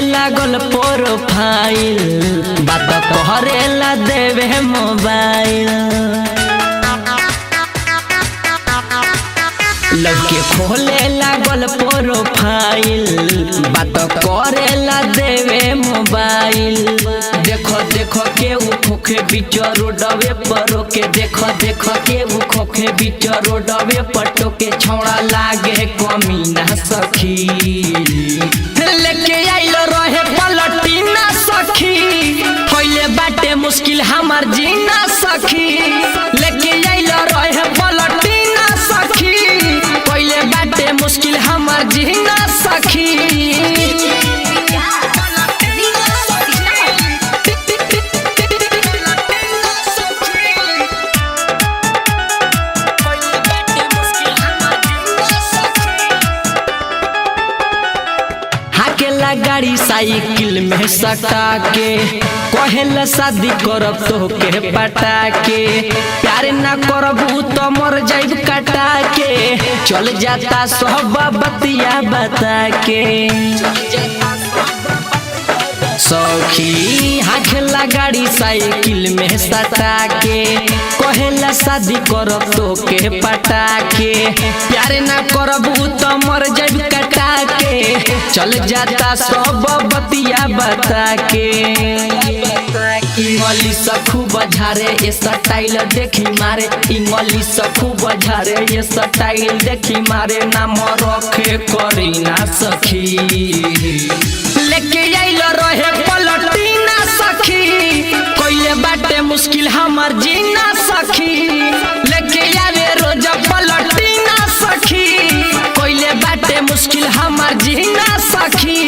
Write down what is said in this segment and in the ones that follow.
लागल प्रोफाइल, बात करेला देवे मोबाइल। लड़के खोले लागल प्रोफाइल, बात करेला देवे मोबाइल। देखो देखो के उ खोखे बीच रोडवे पर रोके, देखो देखो के उ खोखे बीच रोडवे पर टोके। छौड़ा लागे कमी ना सखी, लेके आइल रहे पलटी ना सखी। होइले बाटे मुश्किल हमार जीना सखी, लेके आइल रहे पलटी ना सखी। पहले बाटे मुश्किल हमार जीना सखी। हाकेला गाड़ी साइकिल में सटा के, कहेला शादी करब तोहके पटा के। प्यार ना करबू तो मर जाइब कटा के, चल जाता सब बतिया बता के। सखी हाकेला गाड़ी साइकिल में सटा के, कहेला शादी करब तोहके पटा के। प्यार ना करबू तो मर जाइब कटा के, चल जाता सब बतिया बता के। इंगली सखू बजारे ये स्टाइल देखी मारे, इंगली सखू बजारे ये स्टाइल देखी मारे। नाम रखे करी ना सखी, लेके आइल रहे पलटी ना सखी। कोइले बाटे मुश्किल हमार जीना सखी, लेके आवे रोज पलटी ना सखी। कोइले बाटे मुश्किल हमार जीना सखी।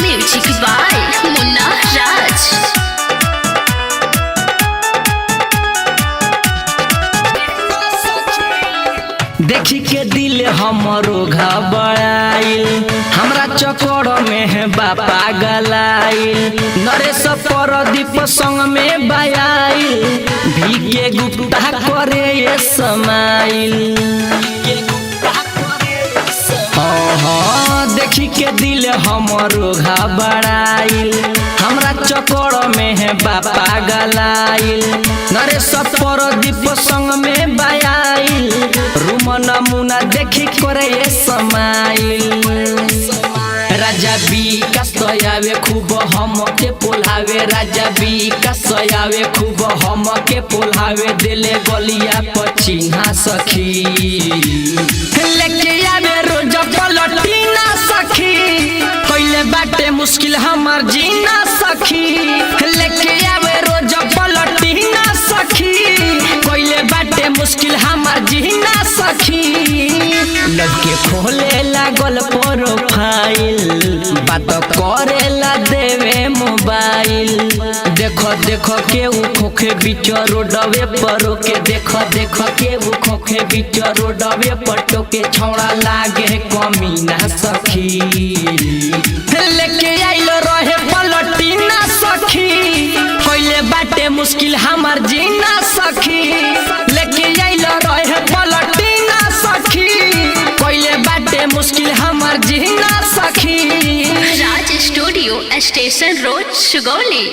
Music by Munna Raj. देखी के दिल हमरो घबराइल, हमरा चक्कर में है बापा गलाइल। नरेश परदीप संग में बयाइल, भीके गुप्ता करे ये समाइल। हाँ देखी के दिल हमरो घबराइल, हमरा चक्कर में है बापा गलाइल। नरेश परदीप संग में बयाइल, रूम नमूना देखी करे ये समाइल। राजा विकास आवे खूब हम के पोल्हावे, राजा विकास आवे खूब हम के पोल्हावे। दिले गलिया पचिन्हा सखी, लेके आवे रोज पलटी ना सखी। पहले बाटे मुश्किल हमार जीना सखी, लेके आवे रोज पलटी ना सखी। पहले बाटे मुश्किल हमार जीना सखी। लड़के खोले लागल प्रोफाइल, बात करेला देवे मोबाइल। देखो देखो के उ खोखे बीच रोडवे पर रोके, देखो देखो के उ खोखे बीच रोडवे पर टोके। छौड़ा लागे कमी ना सखी, लेके आइल रहे पलटी ना सखी। पहले बाटे मुश्किल हमार जीना सखी, लेके आइल रहे पलटी ना सखी। पहले बाटे मुश्किल हमार जीना सखी। Raj studio, station road, Sugauli.